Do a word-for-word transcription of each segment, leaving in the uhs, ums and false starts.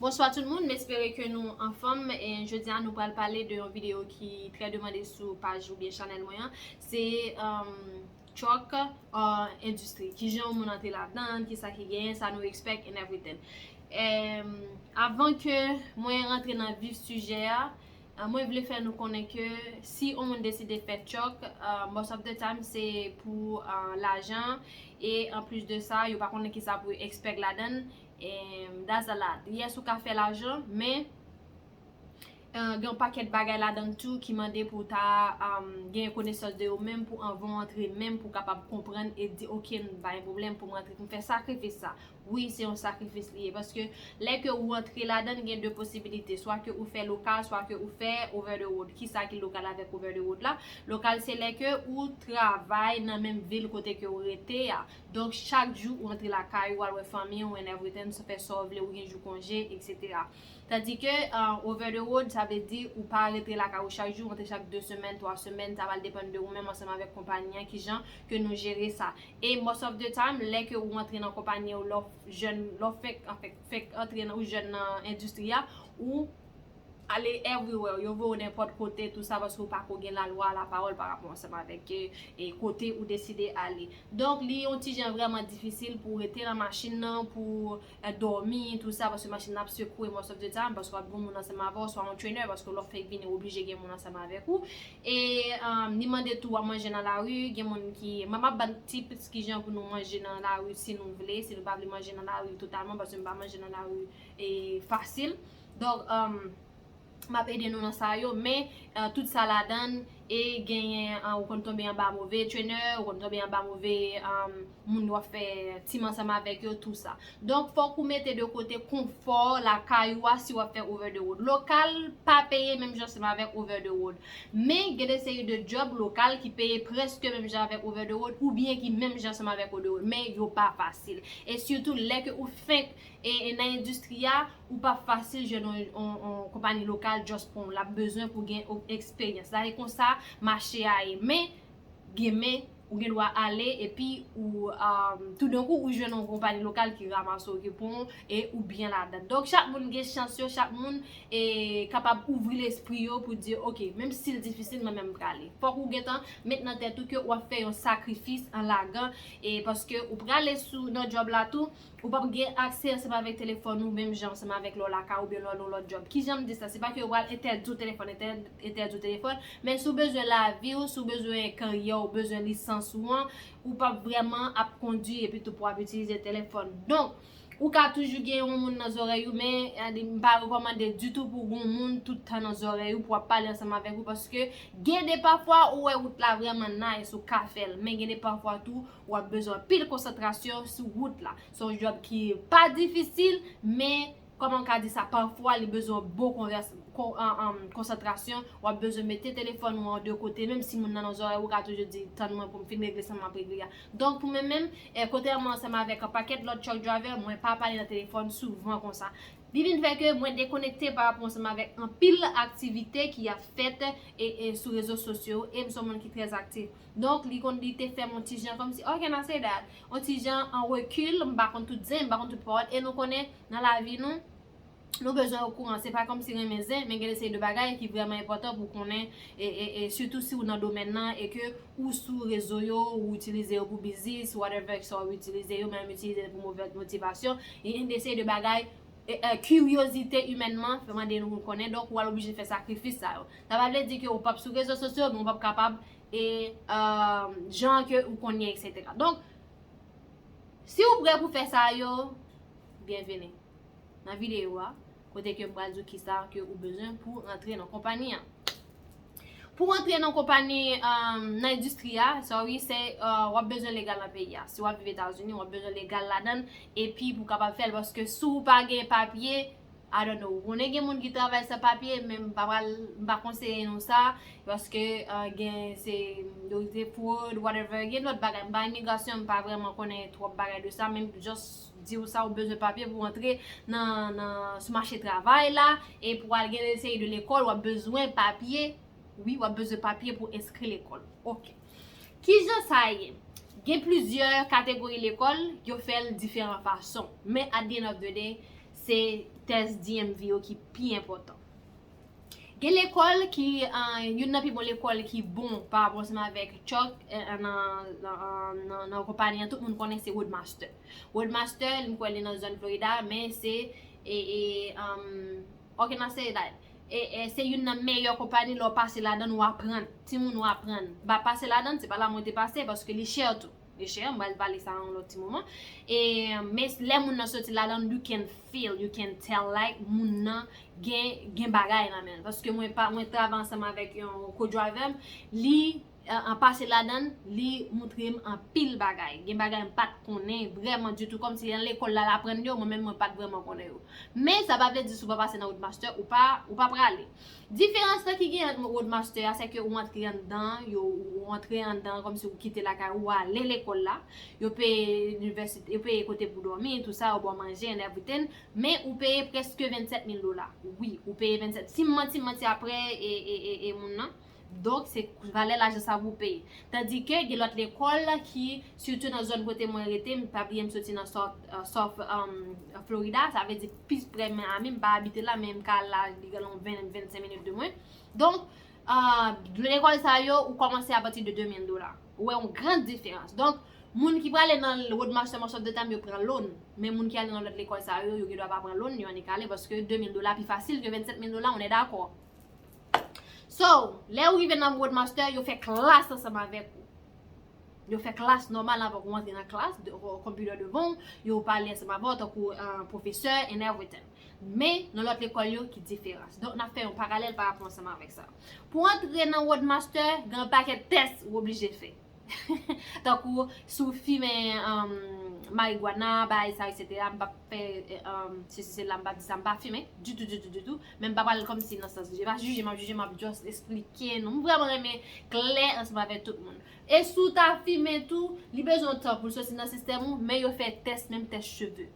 Bonswa tout moun, m espere ke nou anfòm. E jodi a nou pral pale de yon videyo ki trè demande sou paj oubyen chanèl mwen an. Se um, truck uh, industry. Kijan yon moun antre ladan, kisa ki genyen, sa nou expect and everything. Um, avan ke mwen rantre nan vif sijè a, uh, mwen vle fè nou konnen ke si yon moun deside fè truck, uh, most of the time se pou uh, lajan. E anplis de sa, yo pa konnen kisa pou yo expect ladan. And that's a lot. Yes, ou ka fè lajan, men uh, gen yon pakèt bagay ladan tou ki mande pou ta um, gen konesans de yo menm pou anvan w antre menm pou kapab konprann e di ok, m pa gen pwoblèm pou m antre pou m fè sakrifis sa. Wi, se yon sakrifis li ye paske lè ke ou antre ladan gen de posibilite, swa ke ou fè lokal, swa ke ou fè over the road. Kisa ki lokal avèk over the road la? Lokal se lè ke ou travay nan menm vil kote ke ou rete a. Donk chak jou ou antre lakay ou al wè fanmi ou and everything, sa fè sa w vle, ou gen jou konje, et cetera. Tandi ke uh, over the road, sa vle di ou pa rete lakay ou chak jou, ou antre chak de semèn, twa semèn, sa va depann de ou menm ansanm avèk konpayi an kijan ke nou jere sa. E most of the time, lè ke ou antre nan konpayi ou lè w jèn, lè w fèk, anfen, fèk antre nan ou jèn nan endistri a, ou ale everywhere, yo voye w nenpòt kote, tou sa, paske ou pa ko gen lalwa, lapawòl pa rapò ansanm avèk e, kote ou deside ale. Donk, li yon ti jan vrèman difisil pou rete nan machin nan, pou e, dòmi, tou sa, paske machin nan ap sekwe most of the time, paske w ap gen moun ansanm avè w, swa yon trainer, paske lè w fèk vini, w oblije gen moun ansanm avèk ou. E um, li mande tou w ap manje nan lari, gen moun ki, m ap ban tips kijan pou nou manje nan lari si nou vle, si nou pa vle manje nan lari totalman, paske m pa manje nan lari e fasil. Donk, um, m ap ede nou nan sa yo, men uh, tout sa ladan e genyen uh, ou konn tonbe anba move trainer, ou konn tonbe anba move um, moun w ap fè team ansanm avèk yo, tou sa. Donk, fòk ou mete de kote konfò lakay ou a si w ap fè over the road. Lokal pa peye menm jan ansanm avèk over the road. Men, gen de seri de job lokal ki peye prèske menm jan avèk over the road oubyen ki menm jan ansanm avèk over the road. Men, yo pa fasil. E sitou, lè ke ou fenk e, e nan endistri a, ou pa fasil jwenn yon, yon, yon konpayi lokal just pou l ap bezwen pou gen o- eksperyans. Sa e konsa mache a ye. Men, gen men, ou gen dwa ale epi ou um, toudenkou ou jwenn yon konpayi lokal ki ranmase w, ki pran w e ou byen ladan. Donk chak moun gen chans yo, chak moun e kapab ouvri lespri yo pou di ok, menm si l difisil, mwen menm m prale. Fòk ou gentan met nan tèt ou ke w ap fè yon sakrifis an lagan e paske ou prale sou nan job la tou, ou p ap gen aksè ansanm avèk telefòn ou menm jan ansanm avèk lè w lakay oubyen lè w nan yon lòt job. Kijan m di sa? Se pa ke yo pral entèdi w telefòn, entèdi w telefòn, men si w bezwen lavi w, si w bezwen karyè w, bezwen lisans ou an, ou p ap vrèman ap kondwi epi tou pou w ap itilize telefòn. Donk, ou ka toujou gen yon moun nan zòrèy ou, men m pa rekòmande ditou pou gon moun tout tan nan zòrèy ou pou w ap pale ansanm avèk ou, paske gen de pafwa ou wè wout la vrèman nice, ou ka fè l, men gen de pafwa tou w ap bezwen anpil konsantrasyon sou wout la. Se yon job ki pa difisil, men kòman m ka di sa, pafwa li bezwen bon konvès- kon- an- an- konsantrasyon. W ap bezwen mete telefòn ou an de kote, menm si moun nan nan zòrèy ou, ou ka toujou di tann mwen pou m fin regle sa m ap regle a. Donk pou mwen menm, e, kontrèman ansanm avèk yon pakèt lòt truck driver, mwen pa pale nan telefòn souvan konsa. Li vin fè ke mwen dekonekte pa rapò ansanm avèk anpil aktivite ki ap fèt e, e sou rezo sosyo e m se yon moun ki trè aktif. Donk li konn li te fè m yon ti jan kòmsi, oh, can I say that? Yon ti jan an rekil, m pa konn tout zen, m pa konn tout pawòl e nou konnen nan lavi nou, nou bezwen okouran. Se pa kòmsi renmen zen, men gen de seri de bagay ki vrèman enpòtan pou konnen e, e, e sitou si w nan domèn nan e ke ou sou rezo yo, ou itilize yo pou biznis, whatever, ke sa w itilize yo, men m itilize yo pou move motivasyon. E gen de seri de bagay e, e, kiryozite imènman fè mande nou konnen, donk ou al oblije fè sakrifis sa yo. Sa pa vle di ke ou p ap sou rezo sosyo, men ou p ap kapab e, e jan ke ou konn ye, et cetera. Donk, si ou prè pou fè sa yo, byenveni nan videyo a, kote ke m pral di w kisa ke ou bezwen pou rantre nan konpayi an. Pou rantre nan konpayi, um, nan endistri a, sorry, se uh, w ap bezwen legal nan peyi a. Si w ap viv Etazini, w ap bezwen legal ladan l, epi pou kapab fè l, paske si w pa gen papye, I don't know. Ou konnen gen moun ki travay san papye, men m pa pral, m pa konseye nou sa, paske uh, gen se, yo se fwod, whatever, gen lòt bagay. M pa imigrasyon, m pa vrèman konnen twòp bagay de sa, men m just di w sa, ou bezwen papye pou antre nan, nan, sou mache travay la, e pou al gen de seri de lekòl, w ap bezwen papye. Wi, w ap bezwen papye pou enskri lekòl. Ok. Kijan sa ye? Gen plizyè kategori lekòl, yo fè l diferan fason. Men at the end of the day, Se tès D M V yo ki pi enpòtan. Gen lekòl ki, ah, youn nan pi bon lekòl ki bon pa rapò ansanm avèk Chuck, eh, nan, nan, nan, nan konpayi an, tout moun konnen se Roadmaster. Roadmaster, m kwè li nan zòn Florida, men se, e, e, um, ok, nan se, e, e, se youn nan meyè konpayi, lè w pase ladan l, w aprann. Timoun, w aprann. M pa pase ladan l, se pa la mwen te pase, paske li chè tou. Li chè, m pral pale sa yon lòt ti moman. E, men lè moun nan soti ladan l, you can feel, you can tell, like, moun nan gen, gen bagay nan men l. Paske mwen pa, mwen travay ansanm avèk yon co-driver m, li, eh, an pase ladan l, li moutre m anpil bagay. Gen bagay m pa t konnen vrèman ditou, kòmsi nan lekòl la, l aprann yo, mwen menm mwen pa t vrèman konnen yo. Men sa pa vle di si w pa pase nan Roadmaster, ou pa, ou pa prale. Diferans lan ki gen ant Roadmaster a, se ke ou antre anndan, yo, ou antre anndan kòmsi ou kite lakay ou, ou ale lekòl la. Yo peye inivèsite, yo peye kote pou dòmi, tou sa, yo ba w manje and everything. Men ou peye prèske vennsèt mil dola. Wi, ou peye vennsèt. Si m manti, m manti apre e, e, e, e moun nan. Donk, se valè lajan sa pou peye. Tandike gen lòt lekòl ki, sitou nan zòn kote mwen rete, m pa bliye m soti nan South, uh, South, um, Florida, sa vle di pi pre Miami, m pa abite la, men m ka al la, li gen yon ven, vennsenk minit de mwen. Donk, uh, lekòl sa yo, ou kòmanse apati de de mil dola. Ou wè yon gran diferans. Donk, moun ki prale nan Roadmaster most of the time, yo pran loan. Men moun ki ale nan lòt lekòl sa yo, yo gen dwa pa pran loan, yo annik ale, paske de mil dola pi fasil ke vennsèt mil dola, on est d'accord. So, lè ou rive nan Roadmaster, yo fè klas ansanm avèk ou. Yo fè klas nòmal anvan ou antre nan klas, de, o, konpitè devan w, yo pale ansanm avè w tankou, uh, pwofesè and everything. Men, nan lòt lekòl yo ki diferans. Donk, n ap fè yon paralèl pa rapò ansanm avèk sa. Pou antre nan Roadmaster, gen yon pakèt tès ou oblije fè. Tankou si w fimen, um, marigwana, bagay sa, etsetera. M p ap fè, um, sesi sela, m p ap di sa, m pa fimen ditou, ditou, ditou. Men m pa pale kòmsi nan sans jije. M pa jije, m ap jije, m ap just esplike nou. M vrèman renmen klè ansanm avèk tout moun. E si w ta fimen tou, li bezwen tan pou l soti nan sistèm ou, men yo fè tès, menm tès cheve.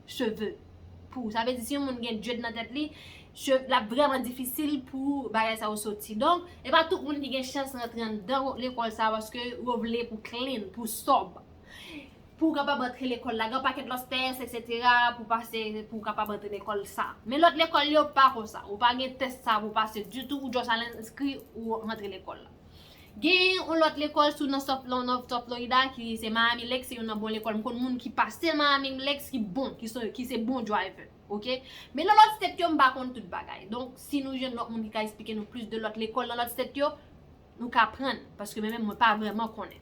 Cheve. Pou, sa vle di si yon moun gen dread nan tèt li, che-, l ap vrèman difisil pou bagay sa yo soti. Donk, e pa tout moun ki gen chans rantre anndan lekòl sa, paske yo vle pou clean, pou sòb. Pou w kapab antre lekòl la, gen yon pakèt lòt tès, etsetera, pou pase, pou w kapab antre lekòl sa. Men lòt lekòl yo pa konsa. Ou pa gen tès sa pou pase ditou, ou just al enskri, ou rantre lekòl la. Gen yon lòt lekòl sou nan South, nan North South Florida, ki se Miami Lakes, se youn nan bon lekòl. M konn moun ki pase Miami Lakes ki bon, ki se, ki se bon driver, ok? Men nan lòt state yo, m pa konn tout bagay. Donk, si nou jwenn lòt moun ki ka esplike nou plis de lòt lekòl nan lòt state yo, nou ka aprann, paske mwen menm, mwen pa vrèman konnen.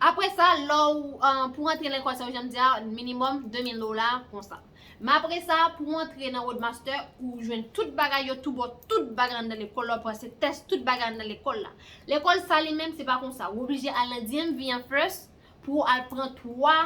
Apre sa, lè w, uh, pou antre lekòl sa yo, jan m di a, minimòm de mil dola, konsa. Men apre sa, pou w antre nan Roadmaster, ou jwenn tout bagay yo, tou bon, tout bagay anndan lekòl la, ou pase tès, tout bagay anndan lekòl la. Lekòl sa li menm, se pa konsa. Ou oblije al nan D M V an first, pou w al pran twa,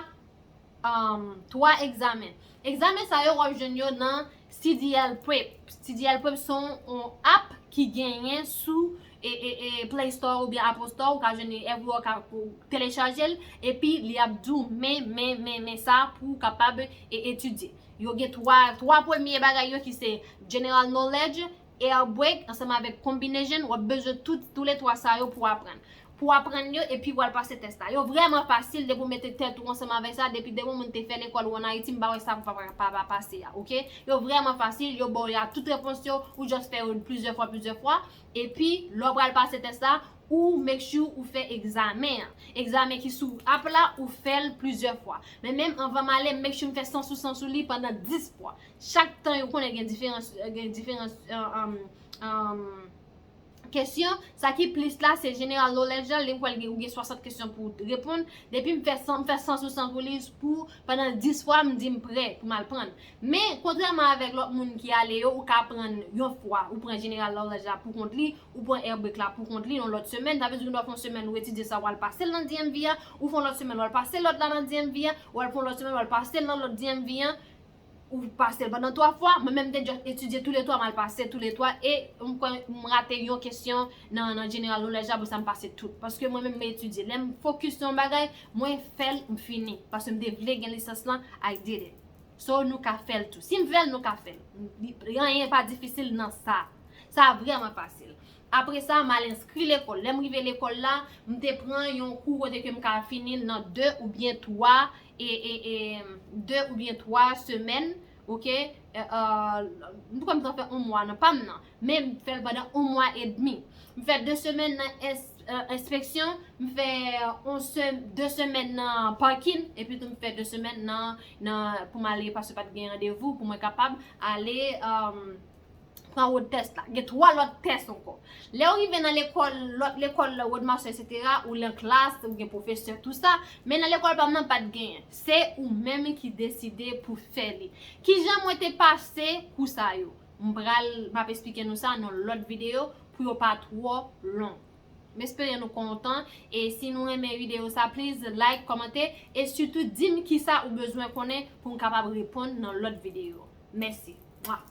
um, twa egzamen. Egzamen sa yo, w ap jwenn yo nan C D L Prep. C D L Prep se yon, yon app ki genyen sou e, e, e Play Store oubyen Apple Store, ou ka jwenn li everywhere, ou ka, ou telechaje l, epi li ap di w men, men, men, men sa pou w kapab e, etidye. Yo gen twa, twa premye bagay yo ki se General Knowledge, Air Brake, ansanm avèk Combination, w ap bezwen tout, toulètwa sa yo pou w aprann. Pou w aprann yo, epi w al pase tès la. Yo vrèman fasil, depi w mete tèt ou ansanm avèk sa, depi depi yon moun te fè lekòl ou ann Ayiti, m pa wè sa pou pa, pa, pa pase a, ok? Yo vrèman fasil, yo ba w ya tout repons yo, ou just fè yo plizyè fwa, plizyè fwa, epi lè w pral pase tès la, ou make sure ou fè egzamen an. Egzamen ki sou app la, ou fè l plizyè fwa. Men menm anvan m ale, m make sure m fè san sou san sou li pandan dis fwa. Chak tan yo konnen gen diferans, gen diferans, um, um, um, kesyon. Sa ki plis la, se general knowledge la, li m kwè l gen, ou gen swasant kesyon pou w reponn. Depi m fè san, m fè san sou san pou li, pou pandan dis fwa, m di m prè pou m al pran l. Men, kontrèman avèk lòt moun ki ale yo, ou ka pran yon fwa, ou pran general knowledge la pou kont li, ou pran air brake la pou kont li yon lòt semèn. Sa vle di ou dwe fè yon semèn ou etidye sa, w al pase l nan D M V a, ou fè yon lòt semèn, w al pase lòt la nan D M V a, w al fè yon lòt semèn, w al pase l nan lòt D M V a, ou pase l pandan twa fwa. Mwen menm, m te just etidye toulètwa, m al pase toulètwa, e m kwè m rate yon kesyon nan, nan general knowledge la, pou sa m pase tout. Paske mwen menm, m etidye. Lè m focus nan yon bagay, mwen fè l, m fini. Paske m te vle gen lisans lan, I did it. So, nou ka fè l tou. Si m fè l, nou ka fè l. Li, anyen pa difisil nan sa. Sa vrèman fasil. Apre sa, m al enskri lekòl. Lè m rive lekòl la, m te pran yon kou kote ke m ka fini l nan de oubyen twa, e, e, e, de oubyen twa semèn, oke? E, e, m te kwè m t ap fè yon mwa nan pa m nan, men m fè l pandan yon mwa edmi. M fè de semèn nan ins-, e, enspeksyon, m fè yon se-, de semèn nan pakin, epi tou m fè de semèn nan, nan, pou m ale, paske pa t gen randevou, pou mwen kapab ale, e, pran wòt tès la. Gen twa lòt tès ankò. Lè w rive nan lekòl, lòt lekòl, Wòdmaso, etsetera, ou nan klas, ou gen pwofesè, tou sa. Men nan lekòl pa m nan, pa t genyen. Se ou menm ki deside pou fè li. Kijan mwen te pase kou sa yo? M pral, m ap esplike nou sa nan lòt videyo pou yo pa twò long. M espere nou kontan. E si nou renmen videyo sa, please like, kòmante, e sitou di m kisa ou bezwen konnen pou m kapab reponn nan lòt videyo. Mèsi. Mwa.